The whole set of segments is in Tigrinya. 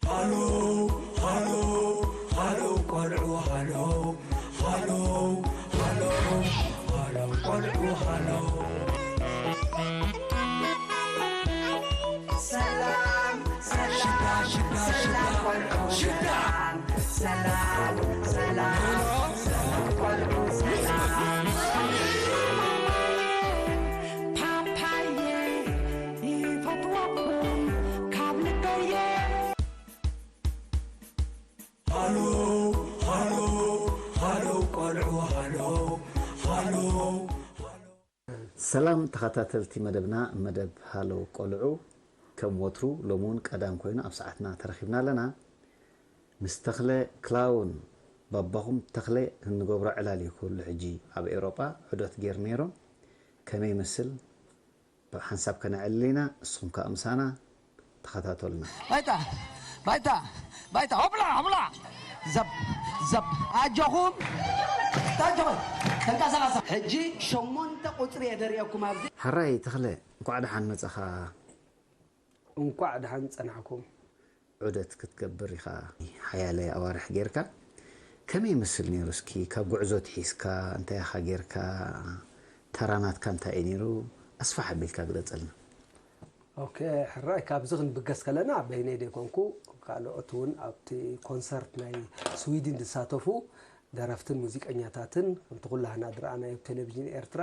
ሃሎ ሃሎ ሃሎ ቆልዑ ሃሎ ሃሎ ሃሎ ሃሎ ቆልዑ ሃሎ። ሰላም ሰላም ሽታ ሽታ ሽታ ሰላም ቆልዑ ሽታ ሰላም ሰላም ሰላም ሰላም ቆልዑ ሰላም። ፓፓየ ይፈትወኩም ካብ ልበየ። ሃሎ ሃሎ ሃሎ ቆልዑ ሃሎ ሃሎ። ሰላም ተኸታተልቲ መደብና፣ መደብ ሃሎ ቆልዑ ከም ወትሩ ሎሚ እውን ቀዳም ኮይኑ ኣብ ሰዓትና ተረኺብና ኣለና። ምስ ተኽለ ክላውን ባባኹም ተኽለ እንገብሮ ዕላል እዩ። ኩሉ ሕጂ ኣብ ኤውሮጳ ዑደት ገይሩ ነይሩ። ከመይ ይመስል? ብሓንሳብ ከነዕልል ኢና። ንስኹም ከኣ ምሳና ተኸታተሉና። ባይታ ባይታ ባይታ ሆብላ ሆብላ ዘብ ዘብ ኣጆኹም ኣጆኹም ተንቀሳቐሰ ሕጂ ሸሞንተ ቁፅሪ እየ ደርእየኩም ኣብዚ ሕራይ ተኽለ፣ እንኳዕ ደሓን መጻኻ። እንኳዕ ደሓን ጸናሕኩም። ዑደት ክትገብር ኢኻ ሓያለ ኣዋርሕ ጌርካ። ከመይ ይመስል ነይሩ? እስኪ ካብ ጉዕዞ ትሒዝካ እንታይ ኢኻ ጌርካ? ተራ ናትካ እንታይ እዩ ነይሩ? ኣስፋሕ ኣቢልካ ግለጸልና። ኦኬ፣ ሕራይ ካብዚ ክንብገስ ከለና በይነይ ደይኮንኩ ካልኦት እውን ኣብቲ ኮንሰርት ናይ ስዊድን ዝሳተፉ ደረፍትን ሙዚቀኛታትን ከምቲ ኩላህና ዝረኣናዮ ቴሌቪዥን ኤርትራ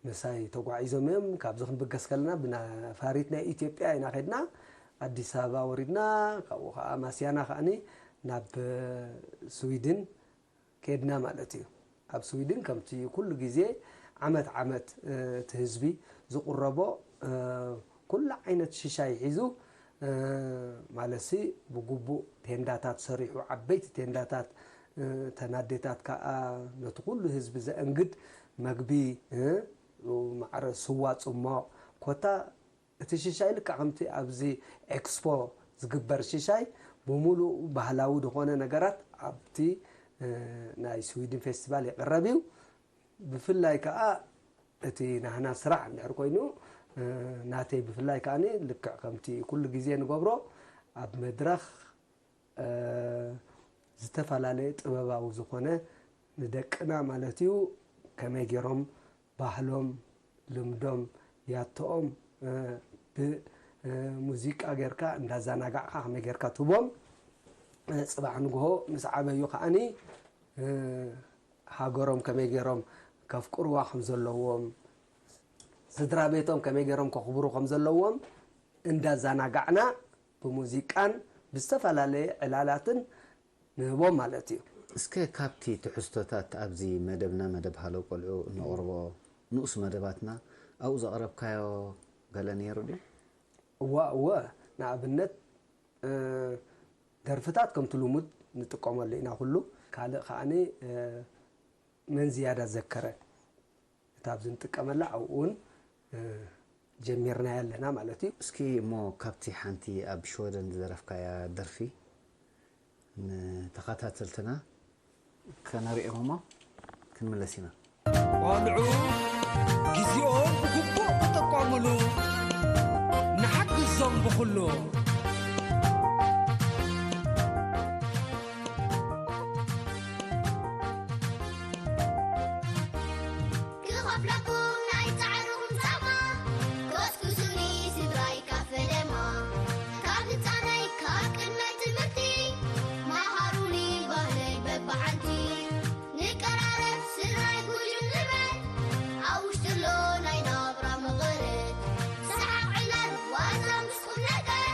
ምሳይ ተጓዒዞም እዮም። ካብዚ ክንብገስ ከለና ብነፋሪት ናይ ኢትዮጵያ ኢና ከድና ኣዲስ ኣበባ ወሪድና ካብኡ ከዓ ማስያና ከዓኒ ናብ ስዊድን ከድና ማለት እዩ። ኣብ ስዊድን ከምቲ ኩሉ ግዜ ዓመት ዓመት እቲ ህዝቢ ዝቁረቦ ኩሉ ዓይነት ሽሻይ ሒዙ ማለትሲ ብግቡእ ቴንዳታት ሰሪሑ ዓበይቲ ቴንዳታት ተናዴታት ከዓ ነቲ ኩሉ ህዝቢ ዘእንግድ መግቢ ማዕረ ስዋ ፅሞቕ ኮታ እቲ ሽሻይ ልክዕ ከምቲ ኣብዚ ኤክስፖ ዝግበር ሽሻይ ብምሉእ ባህላዊ ዝኾነ ነገራት ኣብቲ ናይ ስዊድን ፌስቲቫል ይቕረብ እዩ። ብፍላይ ከዓ እቲ ናህና ስራሕ እንድሕር ኮይኑ ናተይ ብፍላይ ከዓ ልክዕ ከምቲ ኩሉ ግዜ ንገብሮ ኣብ መድረኽ ዝተፈላለየ ጥበባዊ ዝኾነ ንደቅና ማለት እዩ ከመይ ገይሮም ባህሎም ልምዶም ያቶኦም ብሙዚቃ ጌርካ እንዳዘናጋዕካ ከመይ ጌርካ ትቦም ፅባሕ ንግሆ ምስ ዓበዩ ከዓኒ ሃገሮም ከመይ ገይሮም ከፍቅርዋ ከም ዘለዎም ስድራ ቤቶም ከመይ ገይሮም ከኽብሩ ከም ዘለዎም እንዳዘናጋዕና ብሙዚቃን ብዝተፈላለየ ዕላላትን ንህቦም ማለት እዩ። እስከ ካብቲ ትሕዝቶታት ኣብዚ መደብና መደብ ሃሎ ቆልዑ እነቕርቦ ንኡስ መደባትና ኣብኡ ዘቕረብካዮ ገለ ነይሩ ድዩ? እዋ እወ ንኣብነት ደርፍታት ከምቲ ልሙድ ንጥቀመሉ ኢና ኩሉ ካልእ ከዓኒ መን ዝያዳ ዘከረ እታ ኣብዚ ንጥቀመላ ኣብኡ እውን ጀሚርናያ ኣለና ማለት እዩ። እስኪ እሞ ካብቲ ሓንቲ ኣብ ሽወደን ዝደረፍካያ ደርፊ ንተኸታተልትና ከነርእዮም እሞ ክንምለስ ኢና። ቆልዑ ግዜኦም ብግቡእ ክጥቀምሉ ንሓግዞም ብኹሉ። ክኸፍለኩም ናይ ጻዕርኹም ጻማ፣ ኮስኩሱኒ ስድራይ ካብ ፈለማ። ካብ ህጻነይ ካብ ቅድመ ትምህርቲ፣ መሃሩኒ ባህለይ በብዓንቲ። ንቀራረብ ስድራይ ጉጅም ንበል፣ ኣብ ውሽጢ ኣሎ ናይ ናብራ መቐረት። ሰሓቕ ዕላል ዋዛ ምስ ቁም ነገር፣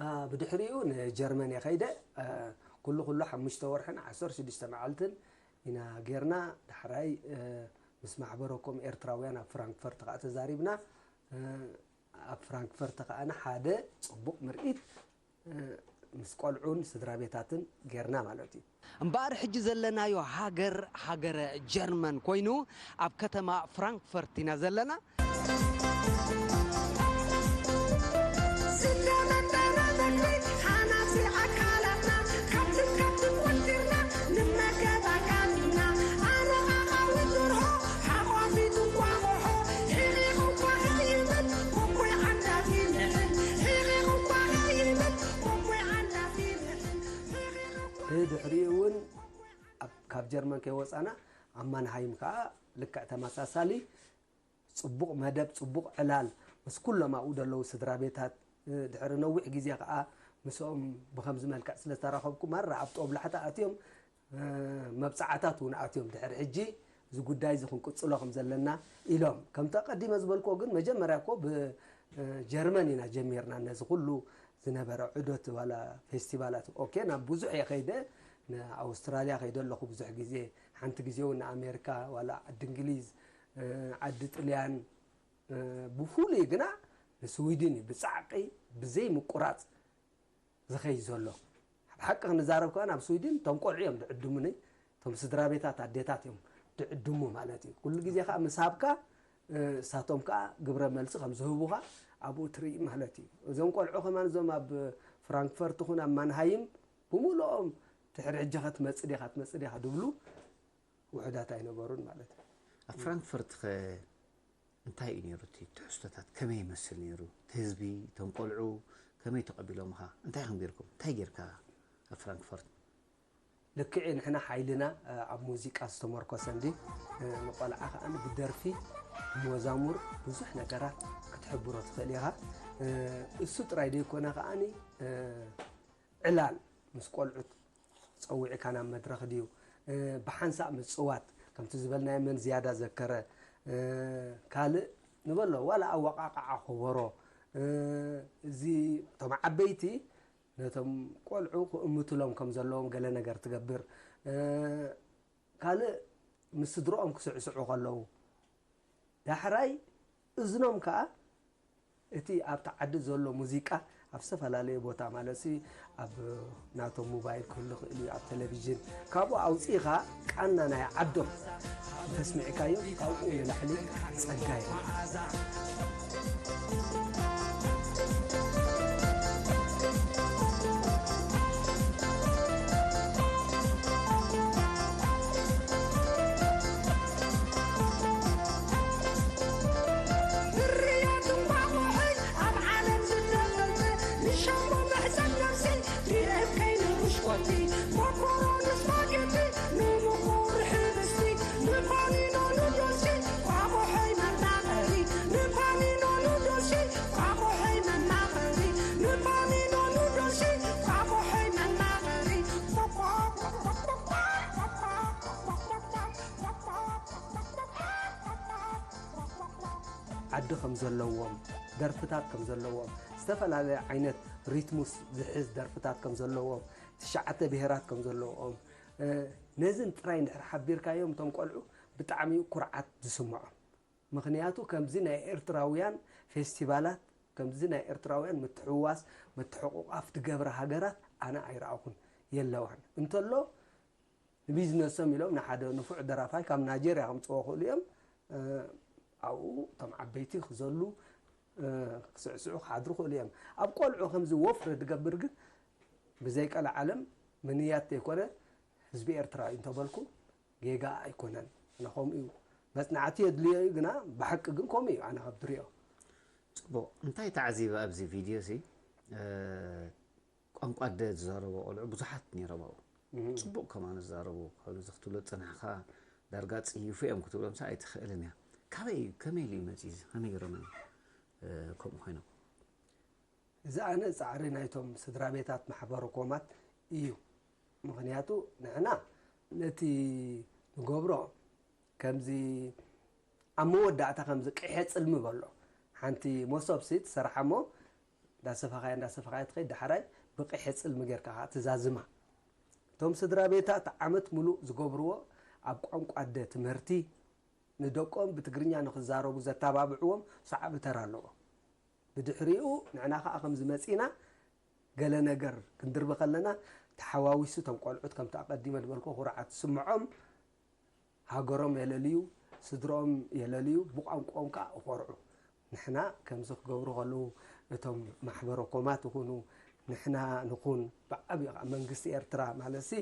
ብድሕሪኡ ንጀርመን እየ ከይደ። ኩሉ ኩሉ ሓሙሽተ ወርሕን ዓሰርተ ሽዱሽተ መዓልትን ኢና ጌርና። ዳሕራይ ምስ ማሕበረኮም ኤርትራውያን ኣብ ፍራንክፈርት ከዓ ተዛሪብና። ኣብ ፍራንክፈርት ከዓ ሓደ ፅቡቕ ምርኢት ምስ ቆልዑን ስድራ ቤታትን ጌርና ማለት እዩ። እምበኣር ሕጂ ዘለናዮ ሃገር ሃገረ ጀርመን ኮይኑ ኣብ ከተማ ፍራንክፈርት ኢና ዘለና። ስለመጠረ መግቢ ሓናፂ ኣካላትና ካብትን ካብትን ወዲርና ንመገብ ኣካልና ኣረቓቓዊ ድርሆ ሓቋፊቱ ቋቑሖ ሒቒቑ ቋ ይብል ቁቁይ ዓንዳፊ ንሕን ሒቒቑ ቋ ይብል ቁቁይ ዓንዳፊ ንሕን ሒቒቑ ቋ ድሕሪኡ እውን ኣብ- ካብ ጀርመን ከይወፃና ኣብ ማንሃይም ከዓ ልክዕ ተመሳሳሊ ፅቡቕ መደብ፣ ፅቡቕ ዕላል ምስ ኩሎም ኣብኡ ዘለዉ ስድራ ቤታት፣ እ፣ ድሕሪ ነዊሕ ግዜ ከዓ ምስኦም ብኸምዚ መልክዕ ስለ ዝተራኸብኩ፣ ማራ ኣብ ጦብላሕታ ኣትዮም፣ እ፣ መብፅዓታት እውን ኣትዮም። ድሕሪ ሕጂ እዚ ጉዳይ እዚ ክንቅፅሎ ከም ዘለና ኢሎም። ከምቲ ኣቐዲመ ዝበልክዎ ግን፣ መጀመርያ እኮ ብ-፣ እ፣ ጀርመን ኢና ጀሚርና ነዚ ኩሉ ዝነበረ ዑደት ዋላ ፌስቲቫላት። ኦኬ፣ ናብ ብዙሕ እየ ከይደ፣ ንኣውስትራልያ ከይደ ኣለኹ ብዙሕ ግዜ፣ ሓንቲ ግዜ እውን ንኣሜሪካ ዋላ ዓዲ እንግሊዝ፣ እ፣ ዓዲ ጥልያን፣ እ፣ ብፍሉይ ግና ንስዊድን እዩ ብጻዕቂ ብዘይ ምቁራጽ ዝኸይድ ዘሎ። ብሓቂ ክንዛረብ ከኣ ናብ ስዊድን እቶም ቆልዑ እዮም ድዕድሙኒ፣ እቶም ስድራ ቤታት ኣዴታት እዮም ድዕድሙ ማለት እዩ። ኩሉ ግዜ ከኣ ምስ ሃብካ፣ እ፣ እሳቶም ከኣ ግብረ መልሲ ከም ዝህቡኻ ኣብኡ ትርኢ ማለት እዩ። እዞም ቆልዑ ከማን እዞም ኣብ ፍራንክፈርት ይኹን ኣብ ማንሃይም ብምልኦም ድሕሪ ሕጂ ከ ትመጽእ ዲኻ፣ ትመጽእ ዲኻ ድብሉ ውሑዳት ኣይነበሩን ማለት እዩ። ኣብ ፍራንክፈርት ከ እንታይ እዩ ነይሩ እቲ ትሕዝቶታት? ከመይ ይመስል ነይሩ? እቲ ህዝቢ፣ እቶም ቆልዑ ከመይ ተቐቢሎምኻ? እንታይ ኢኹም ጌርኩም? እንታይ ጌርካ ኣብ ፍራንክፈርት? ልክዕ እዩ፣ ንሕና ሓይልና፣ እ፣ ኣብ ሙዚቃ ዝተመርኮሰ እንዲ፣ እ፣ ንቆልዓ ከኣ ብደርፊ፣ ብመዛሙር ብዙሕ ነገራት ክትሕብሮ ትኽእል ኢኻ። እ፣ እሱ ጥራይ ዘይኮነ ከኣኒ፣ እ፣ ዕላል ምስ ቆልዑት ጸዊዕካ ናብ መድረኽ ድዩ፣ እ፣ ብሓንሳእ ምጽዋት፣ ከምቲ ዝበልናዮ መን ዝያዳ ዘከረ፣ እ፣ ካልእ ንበሎ፣ ዋላ ኣወቓቕዓ ከበሮ፣ እ፣ እዚ እቶም ዓበይቲ ነቶም ቆልዑ ክእምቱሎም ከም ዘለዎም ገለ ነገር ትገብር፣ እ፣ ካልእ ምስ ስድርኦም ክስዕስዑ ከለዉ፣ ዳሕራይ እዝኖም ከኣ እቲ ኣብቲ ዓዲ ዘሎ ሙዚቃ ኣብ ዝተፈላለየ ቦታ፣ ማለትሲ ኣብ ናቶም ሞባይል ክህሉ ይኽእል እዩ፣ ኣብ ቴሌቪዥን፣ ካብኡ ኣውጺእኻ ቃና ናይ ዓዶም እንተስሚዕካዮም ካብኡ ንላዕሊ ጸጋ የለን። ፍርያት እንቋቑሖይ ኣብ ዓለም ዝደበበ ንሻምቦ መሕፀን ነብሲ ዲኤፍ ከይኑ ብሽኮቲ መኮሮኒ ስፓጌቲ ንምቑር ሕብስቲ ንፓኒኖ ኑዶልሲ ቋቑሖይ መናኸሪ ንፓኒኖ ኑዶልሲ ቋቑሖይ መናኸሪ ንፓኒኖ ኑዶልሲ ቋቑሖይ መናኸሪ ዓዲ ከም ዘለዎም፣ ደርፍታት ከም ዘለዎም፣ ዝተፈላለየ ዓይነት ሪትሙስ ዝሕዝ ደርፍታት ከም ዘለዎም፣ ትሽዓተ ብሄራት ከም ዘለዎም፣ እ፣ ነዝን ጥራይ እንድሕር ሓቢርካዮም እቶም ቆልዑ ብጣዕሚ እዩ ኩርዓት ዝስምዖም። ምኽንያቱ ከምዚ ናይ ኤርትራውያን ፌስቲቫላት፣ ከምዚ ናይ ኤርትራውያን ምትሕውዋስ፣ ምትሕቑቓፍ ትገብራ ሃገራት ኣነ ኣይረኣኹን፣ የለዋን። እንተሎ ንቢዝነሶም ኢሎም ንሓደ ንፉዕ ደራፋይ ካብ ናይጀርያ ከምፅዎ ክእሉ እዮም። እ፣ ኣብኡ እቶም ዓበይቲ ክዘሉ፣ እ፣ ክስዕስዑ ክሓድሩ ክእሉ እዮም። ኣብ ቆልዑ ከምዚ ወፍሪ ዝገብር ግን ብዘይ ቀልዓለም ምንያት ዘይኮነ ህዝቢ ኤርትራ እዩ እንተበልኩ ጌጋ ኣይኮነን። ኣነ ከምኡ እዩ። መጽናዕቲ የድልዮ እዩ ግና ብሓቂ ግን ከምኡ እዩ ኣነ ካብ ዝሪኦ። ጽቡቕ። እንታይ ተዓዚበ ኣብዚ ቪድዮ እዚ? እ፣ ቋንቋ ኣደ ዝዛረቡ ቆልዑ ብዙሓት ነይሮም ኣብኡ። እህ። ጽቡቕ ከማን ዝዛረቡ፣ ከምዚ ክትብሎ ዝጸናሕካ ዳርጋ ጽይፉ እዮም ክትብሎም ሰ ኣይትኽእልን እያ። ካበይ እዩ፣ ከመይ ኢሉ እዩ መጺኡ እዚ? ከመይ ገይሮም እዮም፣ እ፣ ከምኡ ኮይኖም? እዚ ኣነ ጻዕሪ ናይቶም ስድራ ቤታት ማሕበረ ኮማት እዩ። ምኽንያቱ ንሕና ነቲ ንገብሮ ከምዚ ኣብ መወዳእታ ከምዚ ቅሐ ጽልሚ በሎ። ሓንቲ መሶብ ሲ ትሰርሓ እሞ እንዳሰፋኻያ እንዳሰፋኻያ ትኸይድ፣ ዳሕራይ ብቂ ሕፅልሚ ጌርካ ከዓ ትዛዝማ። እቶም ስድራ ቤታ እቲ ዓመት ሙሉእ ዝገብርዎ ኣብ ቋንቋ ኣደ ትምህርቲ፣ ንደቆም ብትግርኛ ንክዛረቡ ዘተባብዕዎም ሰዓቢ ተራ ኣለዎ። ብድሕሪኡ ንዕና ከዓ ከምዚ መፂና ገለ ነገር ክንድርቢ ከለና ተሓዋዊሱ እቶም ቆልዑት ከምቲ ኣቐዲመ ዝበልኩ ኩርዓት ዝስምዖም ሃገሮም የለልዩ፣ ስድሮም የለልዩ፣ ብቋንቋኦም ከዓ እኾርዑ። ንሕና ከምዚ ክገብሩ ከለዉ እቶም ማሕበረ ኮማት ይኹኑ ንሕና ንኹን ብዓብዩ ከዓ መንግስቲ ኤርትራ ማለት ሲ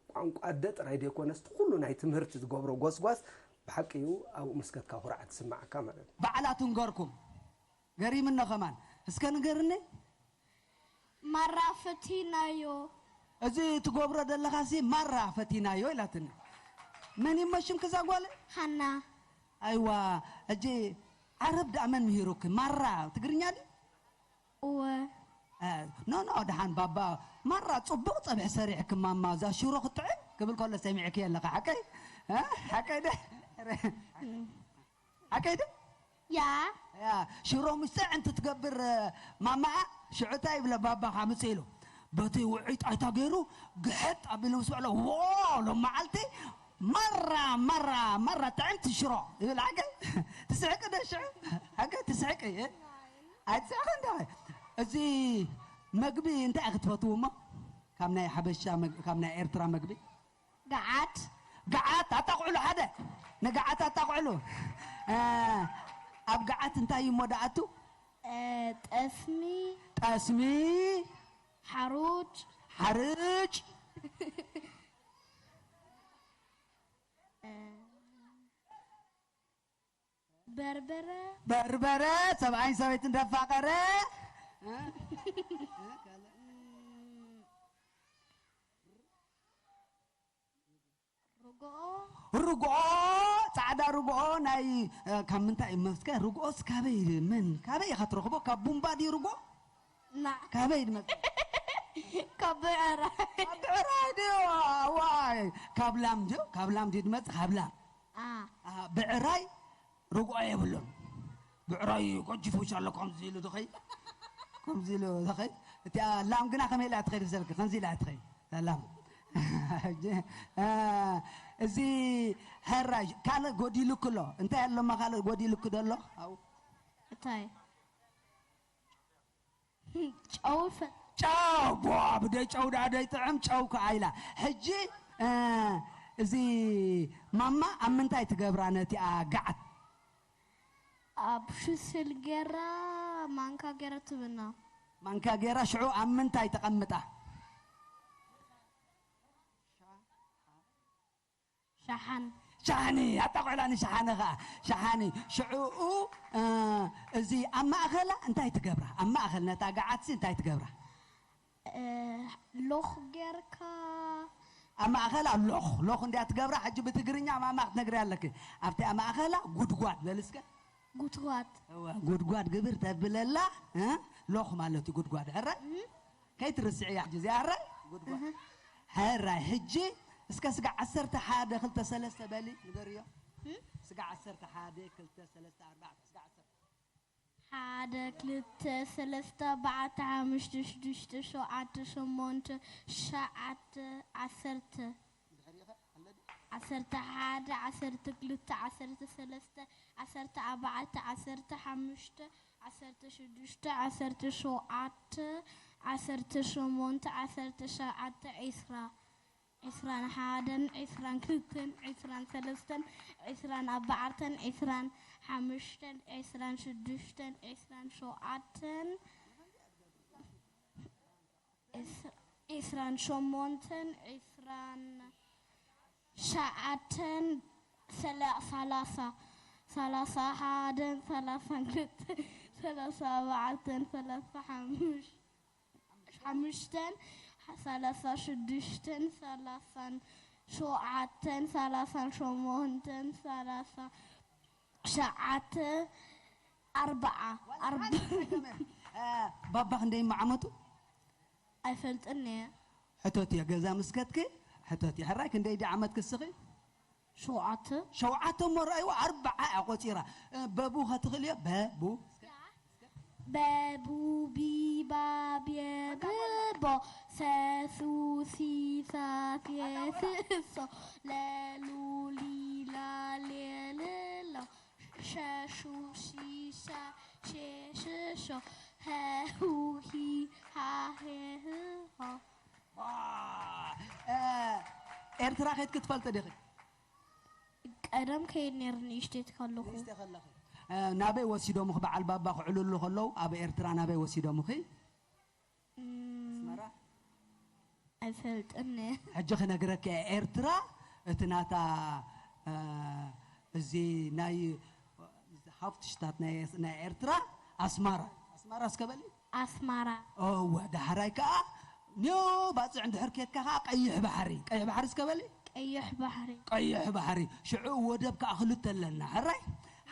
ቋንቋ ኣደ ጥራይ ዘይኮነስ እቲ ኩሉ ናይ ትምህርቲ ዝገብሮ ጎስጓስ ብሓቂ እዩ ኣብኡ ምስከትካ ኩርዓት ዝስማዓካ ማለት እዩ። ባዕላ ትንገርኩም። ገሪምኖ ከማን። እስከ ንገርኒ። ማራ ፈቲናዮ። እዚ ትገብሮ ዘለኻሲ ማራ ፈቲናዮ ኢላትኒ። መን እዩ ሽምኪ እዛ ጓል? ሃና። ኣይዋ፣ እጂ ዓረብ ደኣ መን ምሂሩኪ? ማራ ትግርኛ ድዩ? እወ። ኖ ኖ፣ ደሓን ባባ ማራ ጽቡቕ ጸብሒ ሰሪሕኪ ማማ፣ እዛ ሽሮ ክትጥዕም ክብል ከሎ ሰሚዕኪ ኣለኻ። ሓቀይ ሓቀይ ደ ሓቀይ ደ ያ ያ ሽሮ ምስ ጥዕምቲ ትገብር ማማኣ ሽዑ እንታይ ይብለ ባባኻ ምጽእ ኢሉ በቲ ውዑይ ጣይታ ገይሩ ግሕጥ ኣቢሉ ምስ በሎ ዎ ሎም መዓልቲ ማራ ማራ ማራ ጥዕምቲ ሽሮ ይብል። ሓቀይ ትስሕቂ ደ ሽዑ ሓቀይ ትስሕቂ ኣይትስሕቂ እንደ እዚ መግቢ እንታይ ክትፈትዉ እሞ ካብ ናይ ሓበሻ መግ- ካብ ናይ ኤርትራ መግቢ ገዓት ገዓት ኣጣቕዕሉ ሓደ ንገዓት ኣጣቕዕሉ እ፣ ኣብ ገዓት እንታይ እዩ እሞ ደኣቱ ጠስሚ ጠስሚ ሓሩጭ ሓርጭ በርበረ በርበረ ሰብኣይን ሰበይትን ደፋቐረ እ? እ? ካልእ? ርግኦ ርግኦ ፃዕዳ ርግኦ ናይ እ፣ ካብ ምንታይ እዩ መስከ ርግኦስ ካበይ መን ካበይ ኢኻ ትረኽቦ ካብ ቡምባ ድዩ ርግኦ ና ካበይ ድመፅእ ካብ ብዕራይ ካብ ብዕራይ ድዩ ዋይ ካብ ላም ድዩ ካብ ላም ድዩ ድመፅእ ካብ ላም ኣ ኣሃ፣ ብዕራይ ርግኦ የብሉን። ብዕራይ ገጅፍ ውሻ ኣሎ ከምዚ ኢሉ ዝኸይ ከምዚ ኢሉ ዝኸይ እቲኣ ላም ግና ከመይ ኢላ ትኸይድ ብሰልኪ ከምዚ ኢላ ትኸይድ ላም እ፣ እዚ ሕራይ ካልእ ጎዲሉክ ኣሎ እንታይ ኣሎማ ካልእ ጎዲሉክ ደሎ ኣብኡ እንታይ ጨው ፈ ጨው ቧ ብደይ ጨው ደኣ ደይ ጥዕም ጨው ከኣ ኢላ ሕጂ እ፣ እዚ ማማ ኣብ ምንታይ ትገብራ ነቲኣ ገዓት ኣብ ሽስል ገራ ማንካ ገራ ትብና ማንካ ገይራ ሽዑ ኣብ ምንታይ ተቐምጣ ሸሓን ሻኒ ኣጣቑዕላ ንሸሓነ ኸዓ ሸሓኒ ሽዑኡ እ፣ እዚ ኣብ ማእኸላ እንታይ ትገብራ ኣብ ማእኸል ነታ ገዓትሲ እንታይ ትገብራ እ፣ ሎኽ ጌርካ ኣብ ማእኸላ ሎኽ ሎኽ እንዲያ ትገብራ ሕጂ ብትግርኛ ማማ ክትነግሪ ኣለኪ ኣብቲ ኣብ ማእኸላ ጉድጓድ በልስከ ጉትጓት እወ፣ ጉድጓድ ግብር ተብለላ እ? ሎኽ ማለት እዩ ጉድጓድ ሕራይ ከይትርስዕያ ሕጂ እዚኣ ሕራይ ጉድጓድ ሕራይ ሕጂ እስከ ስጋ ዓሰርተ ሓደ ክልተ ሰለስተ በሊ ንገርዮ ስጋ ዓሰርተ ሓደ ክልተ ሰለስተ ኣርባዕተ ስጋ ዓሰርተ ሓደ ክልተ ሰለስተ ኣርባዕተ ሓሙሽተ ሽዱሽተ ሸውዓተ ሸሞንተ ሸዓተ ዓሰርተ ዓሰርተ ሓደ ዓሰርተ ክልተ ዓሰርተ ሰለስተ ዓሰርተ ኣርባዕተ ዓሰርተ ሓሙሽተ ዓሰርተ ሽዱሽተ ዓሰርተ ሸውዓተ ዓሰርተ ሸሞንተ ዓሰርተ ሸውዓተ ዒስራ ዒስራን ሓደን ዒስራን ክልተን ዒስራን ሰለስተን ዒስራን ኣርባዕተን ዒስራን ሓሙሽተን ዒስራን ሽዱሽተን ዒስራን ሸውዓተን ዒስራን ሸሞንተን ዒስራን ሸዓተን ሰላሳ ሰላሳ ሓደን ሰላሳን ክልተን ሰላሳ ኣርባዕተን ሰላሳ ሓሙሽተን ሓሙሽተን ሰላሳ ሽዱሽተን ሰላሳን ሸውዓተን ሰላሳን ሸሞንተን ሰላሳ ሸዓተ ኣርባዓ ኣርባ ባባ ክንደይ መዓመቱ ኣይፈልጥን እየ ሕቶት እየ ገዛ ምስከትኪ ሕቶት እየ ሕራይ ክንደይ ዲ ዓመት ክስኺ ሸውዓተ ሸውዓተ እሞ ረኣይዋ ኣርባዓ እያ ቆፂራ በቡ ከትኽእልዮ በቡ በቡቢባቤብቦ ሰሱሲሳሴስሶ ለሉሊላሌልሎ ሸሹሺሻሼሽሾ ሀሁሂሃሄህሆ። ኤርትራ ከይድ ክትፈልጥ ዲኺ? ቀደም ከይድ ነይር ንእሽተይ ከለኹ። ናበይ ወሲዶምኺ? በዓል ባባ ክዕልሉ ከለዉ ኣብ ኤርትራ ናበይ ወሲዶምኺ? ኣስመራ? ኣይፈልጥን። ሕጂ ክነግረኪ እየ። ኤርትራ እቲ ናታ እዚ ናይ ሃፍትሽታት ናይ ኤርትራ ኣስማራ። ኣስማራ እስከ በሊ። ኣስማራ። እወ፣ ዳሕራይ ከኣ ኒዮ ባጽዕ እንድሕር ኬድካ ከኣ ቀይሕ ባሕሪ። ቀይሕ ባሕሪ እስከ በሊ። ቀይሕ ባሕሪ። ቀይሕ ባሕሪ። ሽዑ ወደብ ከኣ ክልተ ኣለና። ሕራይ?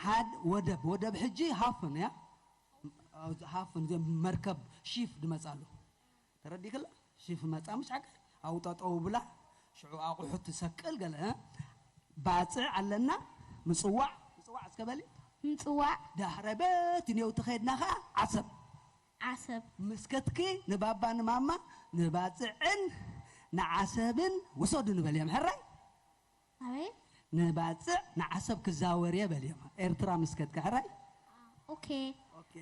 ሓደ ወደብ፣ ወደብ ሕጂ ሃፍን እያ። ሃፍን መርከብ ሺፍ ድመጻሉ። ተረዲክላ? ሺፍ መጻ ምሽ ሓቂ? ኣብኡ ጠጠው ብላ። ሽዑ ኣቑሑት ትሰቅል ገለ። ባጽዕ ኣለና። ምጽዋዕ፣ ምጽዋዕ እስከ በሊ። ምጽዋዕ። ዳሕራይ በቲ ኒዮ ተኸድና ከኣ ዓሰብ። ዓሰብ። ምስ ከድኪ ንባባ ንማማ ንባጽዕን ንዓሰብን ውሰዱ ንበልዮም። ሕራይ? ኣበይ? ንባጽዕ ንዓሰብ ክዛወር እየ በልዮም። ኤርትራ ምስ ከድኪ። ሕራይ? ኦኬ። ኦኬ።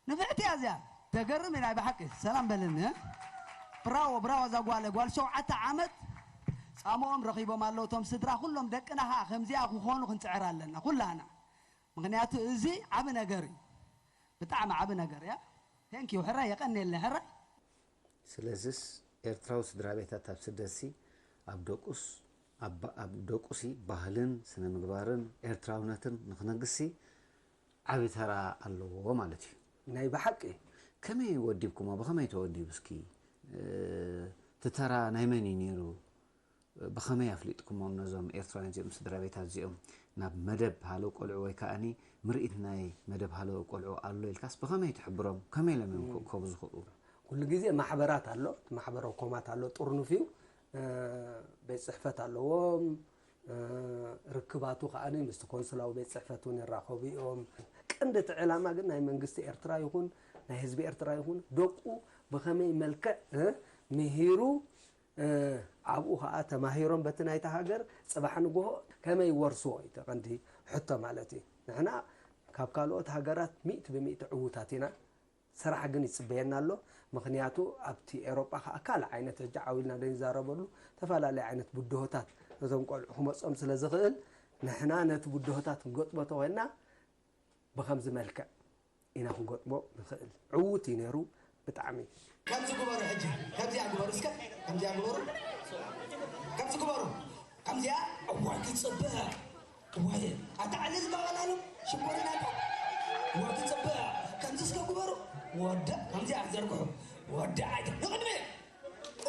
ንፍዕቲ እያ እዚኣ። ተገርም እያ ናይ ብሓቂ። ሰላም በልኒ። ብራዎ፣ ብራዎ እዛ ጓል፣ ጓል ሸውዓተ ዓመት ጻምኦም ረኺቦም ኣለዉ እቶም ስድራ። ኩሎም ደቅና ኸኣ ከምዚኣ ክኾኑ ክንጽዕር ኣለና ኩላና። ምኽንያቱ እዚ ዓቢ ነገር እዩ። ብጣዕሚ ዓቢ ነገር እያ። Thank you ሕራይ፣ የቐንየልና ሕራይ። ስለዝስ ኤርትራዊ ስድራቤታት ኣብ ስደትሲ ኣብ ደቁስ ኣብ ደቁሲ ባህልን ስነ ምግባርን ኤርትራውነትን ንክነግስሲ ዓቢ ተራ ኣለዎ ማለት እዩ። ናይ ብሓቂ ከመይ ወዲብኩሞ? ብኸመይ ተወዲቡ እስኪ? እቲ ተራ ናይ መን እዩ ነይሩ? ብኸመይ ኣፍሊጥኩሞም ነዞም ኤርትራውያን እዚኦም ስድራ ቤታት እዚኦም ናብ መደብ ሃለው ቆልዑ ወይ ከኣኒ ምርኢት ናይ መደብ ሃለው ቆልዑ ኣሎ ኢልካስ ብኸመይ ትሕብሮም? ከመይ ኢሎም እዮም ክእከቡ ዝኽእሉ? ኩሉ ግዜ ማሕበራት ኣሎ፣ እቲ ማሕበራዊ ኮማት ኣሎ፣ ጥርኑፍ እዩ። ቤት ጽሕፈት ኣለዎም። ርክባቱ ከኣ ምስቲ ኮንስላዊ ቤት ጽሕፈት እውን ይራኸቡ እዮም። ቀንዲ እቲ ዕላማ ግን ናይ መንግስቲ ኤርትራ ይኹን ናይ ህዝቢ ኤርትራ ይኹን ደቁ ብኸመይ መልክዕ ምሂሩ ኣብኡ ኸዓ ተማሂሮም በቲ ናይታ ሃገር ጽባሕ ንግሆ ከመይ ይወርስዎ እዩ እቲ ቀንዲ ሕቶ ማለት እዩ። ንሕና ካብ ካልኦት ሃገራት ሚእቲ ብሚእቲ ዕዉታት ኢና። ስራሕ ግን ይጽበየና ኣሎ። ምኽንያቱ ኣብቲ ኤውሮጳ ኸዓ ካልእ ዓይነት ሕጂ ዓው ኢልና ደይንዛረበሉ ተፈላለየ ዓይነት ብድሆታት ነቶም ቆልዑ ክመጾም ስለ ዝኽእል ንሕና ነቲ ብድሆታት ክንገጥሞ ተኾይንና ብኸምዚ መልክዕ ኢና ክንገጥሞ ንኽእል። ዕዉት እዩ ነይሩ ብጣዕሚ። ከምዚ ግበሩ ሕጂ ከምዚኣ ግበሩ እስከ ከምዚኣ ግበሩ ከምዚ ግበሩ ከምዚኣ እዋይ ክጽብቕ እዋይ ኣታ ዕልል በበላሉ ሽኮሪናታ እዋይ ክጽብቕ ከምዚ እስከ ግበሩ ወደ ከምዚኣ ዘርግሑ ወደ ኣይተ ንቕድሚ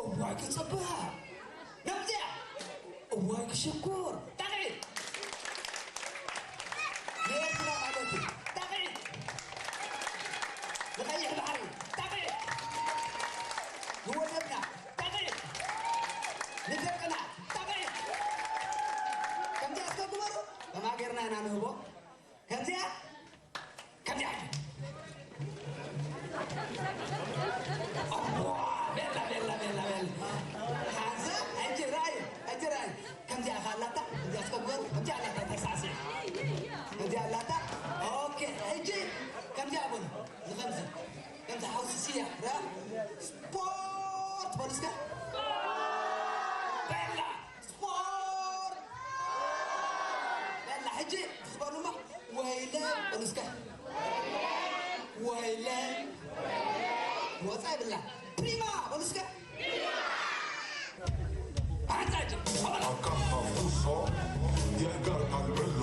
እዋይ ክጽብቕ ከምዚኣ እዋይ ክሽኩር ጣቕዒት ንኤርትራ ማለት እዩ ጣቕዒት ንቐይሕ ባሕሪ ጣቕዒት ንወደብና ጣቕዒት ንደቅና ጣቕዒት ከምዚኣ እስከ ግበሩ ከማ ጌርና ኢና ንህቦ ከምዚኣ ከምዚኣ ኣዋ ቤላ ቤላ ቤላ ቤላ ሓንሳ ሕጂ ራእዩ ሕጂ ራእዩ ከምዚኣ ካላታ ከምዚኣ እስከ ግበሩ ከምዚኣ ኣላታ ተሳዕሲዕ ከምዚኣ ኣላታ ኦኬ ሕጂ ከምዚኣ በሉ ንኸምዚ ከምዚ ሓውሲ ስያ ራ ስፖርት በሉ እስከ ቤላ ስፖርት በላ ሕጂ ዝበሉማ ወይለ በሉ እስከ ወይለ ወፃ ይብላ ፕሪማ በሉ እስከ ኣንዛጅ ኣካኻ ፍሶ የእጋርካ ልዕሎ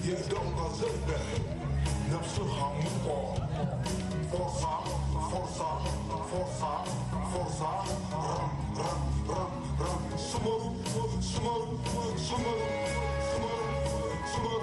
የእዳውካ ዘርግሕ ነብስኻ ምቆ ፎርሳ ፎርሳ ፎርሳ ፎርሳ ራም ራም ራም ራም ስመሩ ስመሩ ስመሩ ስመሩ ስመሩ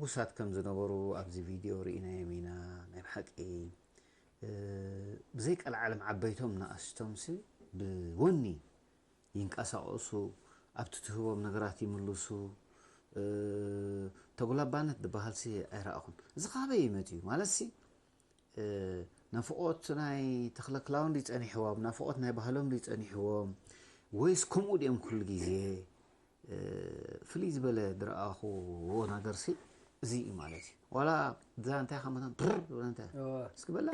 ሕጉሳት ከም ዝነበሩ ኣብዚ ቪድዮ ርኢናዮም ኢና። ናይ ብሓቂ ብዘይቀልዓለም ዓበይቶም ንኣሽቶምሲ ብወኒ ይንቀሳቐሱ፣ ኣብቲ ትህቦም ነገራት ይምልሱ። ተጉላባነት ዝበሃልሲ ኣይረኣኹን። እዚ ካበይ ይመፅዩ ማለትሲ ናፍቖት ናይ ተኽለ ክላውን ድዩ ጸኒሕዎም? ናፍቖት ናይ ባህሎም ድዩ ጸኒሕዎም? ወይስ ከምኡ ድዮም ኩሉ ግዜ? ፍልይ ዝበለ ዝረኣኽዎ ነገርሲ እዚ እዩ ማለት እዩ። ዋላ እዛ እንታይ ከም መታን ትር ዝበለ እንታይ? እወ። እስኪ በላ።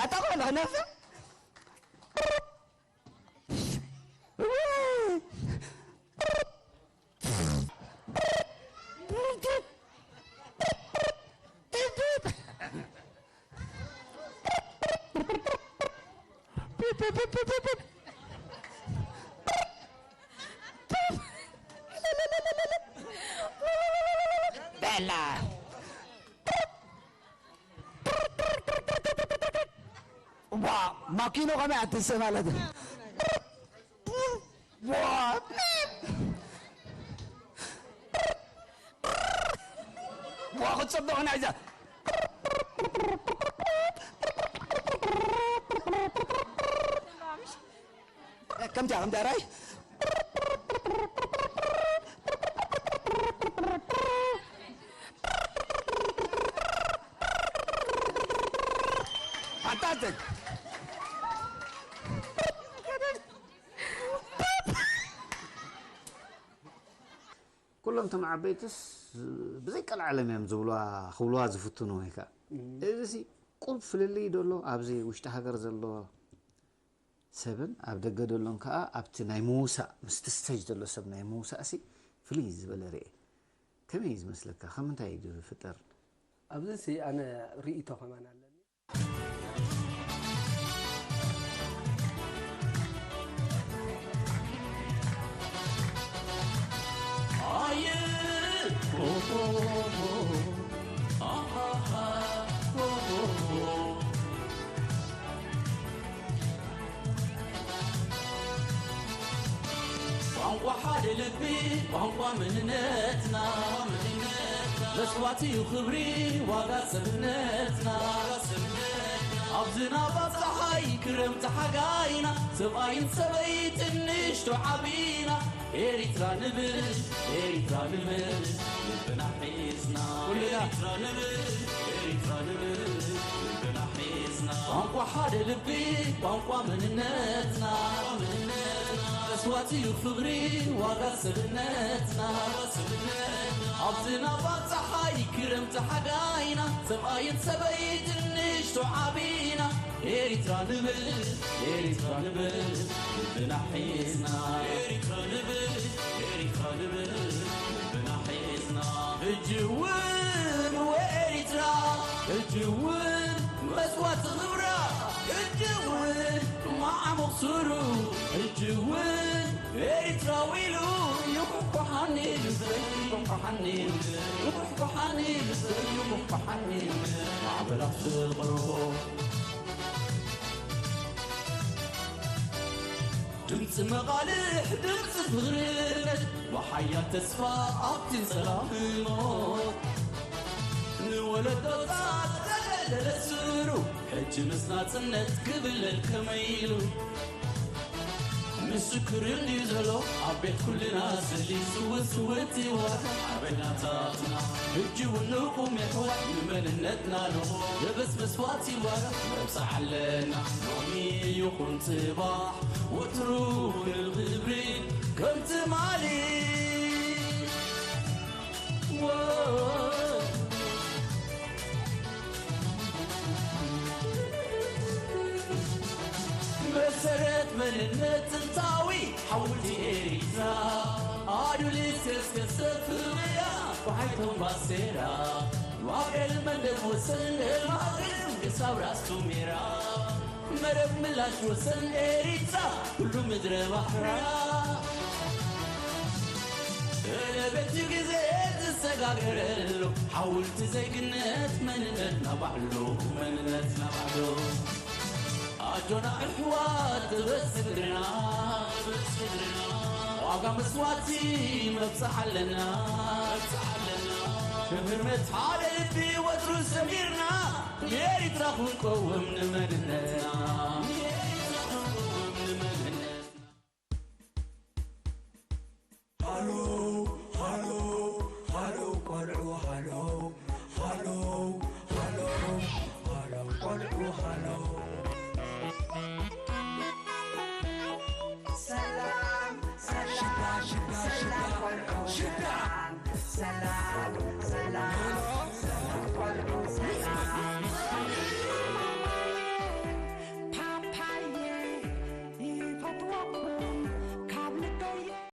ኣታ ቆልዑ ነፍሲ ቤላ። ዋ፣ ማኪኖ ከመይ ኣትስእ ማለት እዩ? ዋ፣ ዋ፣ ክትጽብቕ ናይ እዛ። ከምዚኣ፣ ከምዚኣ ራይ። Fantastic! ኩሎም እቶም ዓበይትስ ብዘይ ቀልዓለም እዮም ዝብልዋ፣ ክብልዋ ዝፍትኑ ወይ ከዓ። እዚሲ ቁሩብ ፍልልይ ዶ ኣሎ ኣብዚ ውሽጢ ሃገር ዘሎ ሰብን ኣብ ደገ ዘሎን ከዓ ኣብቲ ናይ ምውሳእ፣ ምስቲ ስቴጅ ዘሎ ሰብ ናይ ምውሳእሲ ፍልይ ዝበለ ርኤ። ከመይ እዩ ዝመስለካ? ካብ ምንታይ እዩ ዝፍጠር? ኣብዚሲ ኣነ ርእይቶ ከማን ኣለኒ። ኣየ ኦሆሆ፣ ኣሃሃ፣ ኦሆሆ። ቋንቋ ሓደ ልቢ፣ ቋንቋ መንነትና፣ መስዋእቲ እዩ ክብሪ፣ ዋጋ ሰብነትና። ኣብ ዝናብ ኣብ ፀሓይ፣ ክረምቲ ሓጋይና፣ ሰብኣይን ሰበይትን ንእሽቶ ዓቢና፣ ኤሪትራ ንብል፣ ኤሪትራ ንብል፣ ልብና ሒዝና። ኩልና። ኤሪትራ ንብል፣ ኤሪትራ ንብል፣ ልብና ሒዝና። ቋንቋ ሓደ ልቢ፣ ቋንቋ መንነትና። መስዋእቲ እዩ ፍቕሪ፣ ዋጋ ሰብነትና። ኣብ ዝናብ ኣብ ፀሓይ፣ ክረምቲ ሓጋይና፣ ሰብኣይን ሰበይትን ንእሽቶ ዓቢና፣ ኤሪትራ ንብል፣ ኤሪትራ ንብል፣ ልብና ሒዝና። ኤሪትራ ንብል፣ ኤሪትራ ንብል፣ ልብና ሒዝና። ሕጂ እውን ወኤሪትራ፣ ሕጂ እውን መስዋእቲ ክብራ፣ ሕጂ እውን መዓሙቕ ሱሩ፣ ሕጂ እውን ኤሪትራዊ ኢሉ ይኹሕኳሓኒ ልበይ፣ ይኹሕኳሓኒ ልበይ፣ ይኹሕኳሓኒ ልበይ፣ ይኹሕኳሓኒ ልበይ። ማዕበላት ፍቕርኹ ድምፂ መቓልሕ፣ ድምፂ ፍቕርነት፣ ወሓያል ተስፋ ኣብቲ ጸላም ሞት። ንወለዶታት ዘደልደለ ስሩ፣ ሕጂ ምስ ናጽነት ክብለል ከመይ ኢሉ? ምስክር እንድዩ ዘሎ ኣብ ቤት ኩልና ስእሊ፣ ስውት ስውት ይዋጋ ኣበናታትና። ሕጂ እውን ንቁም የሕዋት ንመንነትና ንኹን፣ ደበስ መስዋእቲ ዋጋ ነብጽሕ ኣለና። ሎሚ ይኹን ጽባሕ ወትሩ ንኽብሪ ከም ትማሊ። መሰረት መንነት ጥንታዊ ሓውልቲ ኤሪትራ፣ ኣዱሊስ ገስገሰ ፍቕያ፣ ኳሓይቶም ባሴራ፣ ኣብ ኤልመንደብ ወሰን ኤልማግም ክሳብ ራስ ቱሜራ፣ መረብ ምላሽ ወሰን ኤሪትራ፣ ኩሉ ምድረ ባሕራ። በቲ ግዜ ዝሰጋገረሉ ሓውልቲ ዜግነት መንነትና ባዕሉ፣ መንነትና ባዕሉ። ኣጆና ኣሕዋት ጥበስ እግርና፣ ዋጋ መስዋእቲ መብጽዓ ኣለና። ብህርመት ሓደ ልቢ ወትሩ ሰሚርና፣ ንኤሪትራ ክንቀውም ንመንነትና። ሃሎ ሃሎ ሃሎ ቆልዑ ሃሎ ሃሎ ሃሎ ሃሎ ቆልዑ ሃሎ። ሰላም ሰላም ሽታ ሽታ ሽታ ሰላም ቆልዑ ሽታ ሰላም ሰላም ሰላም ቆልዑ ሰላም።